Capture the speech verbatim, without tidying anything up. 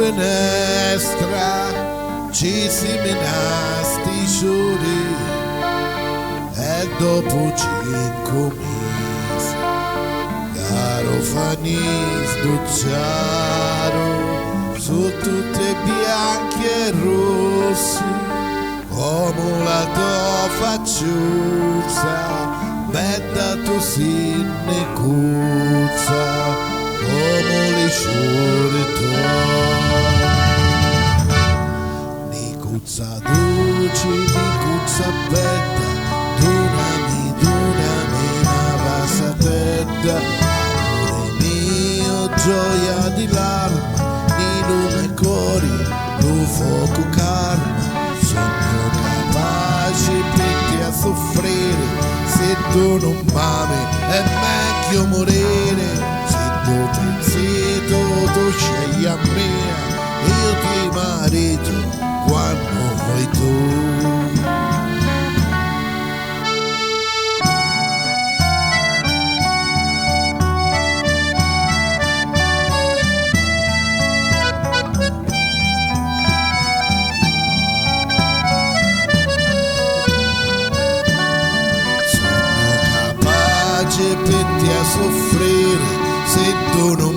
finestra ci siminasti ciuri e dopu cincu misi garufani sducciaru, su tutti bianchi e russi. Comu la to facciuzza, bedda tu si nicuzza, comu li ciuri to. Nicuzza duci, nicuzza bedda, dunami, dunami na vasa bedda, amuri miu, gioia di l'arma, ni lu me cori lu focu carma, sugnu capaci pi tia suffriri, si tu nun m'ami è megghiu muriri, si tu pensi tu, tu scegli a mia, iu ti maritu quannu voi tu. Sugnu capaci pi tia suffriri, si tu nun